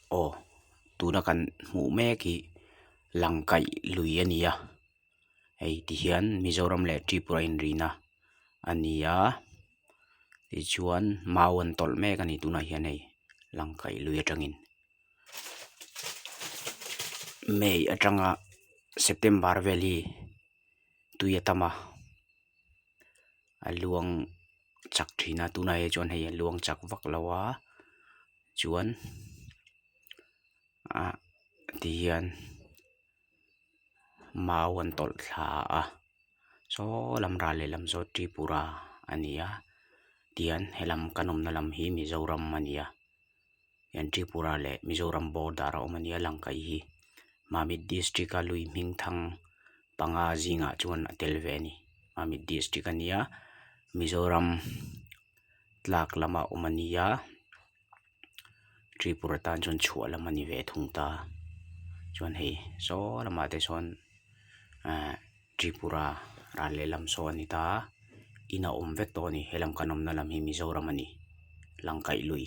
Aw tuna kan hmuh mek hi langkaih lui a ni a hei ti hian Mizoram leh Tripura inrina a ni a tichuan mau an tawlh mek a ni tunah hian hei langkaih lui atangin may atanga september vel hi tui a tam a a luang chak thin a tunah hi chuan hei a luang chak vak lo a chuan ah ti hian mau an tawlh thla a saw lam ral lehlam saw Tripura a ni a tihian helam kan awmna lam hi Mizoram a ni a hian Tripura leh Mizoram border a awm a nia lang kaih hi Mamit district a lui hming thang panga zingah chuan a tel ve a ni Mamit district a nia Mizoram tlak lamah a awm a nia Tripura tan chuan chhuah lam a ni ve thung ta chuan hei saw lamah te sawn ahh Tripura ral lehlam saw a ni ta a in a awm vek tawh a ni helam kan awmna lam hi Mizoram a ni langkaih lui.